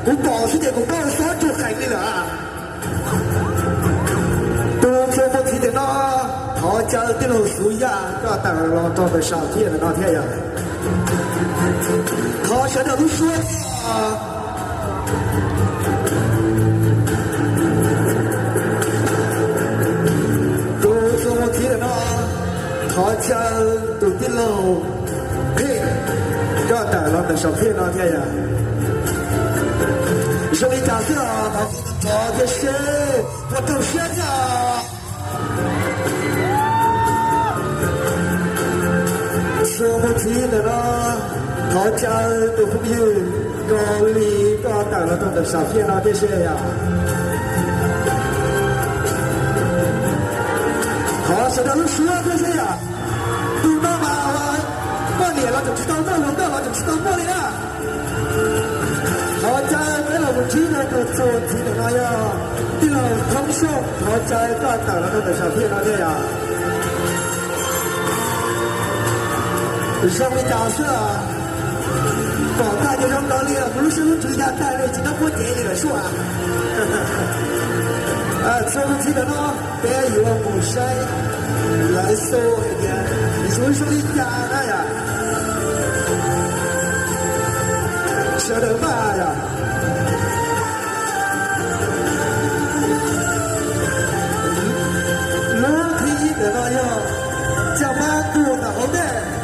Kuv pom xwb ces kuv paub xob rau qees li lawm. Tus txuas mus txiv ntawm no, thov caw tij laug Xub Yaj coj tawm los rau ntawm sam thiaj ntawm no thiab yom. Thov sawv daws lub suab thiab. Tus txuas mus txiv ntawm no, thov caw tus tij laug Pheej coj tawm los ntawm sam thiaj no thiab yom. Zoo li cas xwb os, thov sawv daws thiab seb puas raug siab thiab os. Txuas mus txiv ntawm no, thov caw tus phooj ywg Kos Lis coj tawm los rau ntawm sam thiaj no thiab seb yom. Thov sawv daws lub suab thiab seb yom. Tus no mas poj niam los tseem tsis tau muaj, hluas nkauj los tseem tsis tau muaj li na. Thov caw peb los mus ntsib rau tus txuas ntxiv ntawm no yog tij laug Thoob Xyooj, thov caw koj tawm los rau ntawm sam thiaj no thiab yom. Zoo li cas xwb os, pom tag ces zoo nkaus li kuv lub siab lub ntsws ya tag li tsis tau muaj cev li lawm sua. Txuas mus txiv ntawm no peb yuav mus saib lawv xu hais tias zoo zoo li cas na yom. Sawv daws maj yom. Lub thib ib ntawm no yog caj mab ntuj ntawm hauv ntej.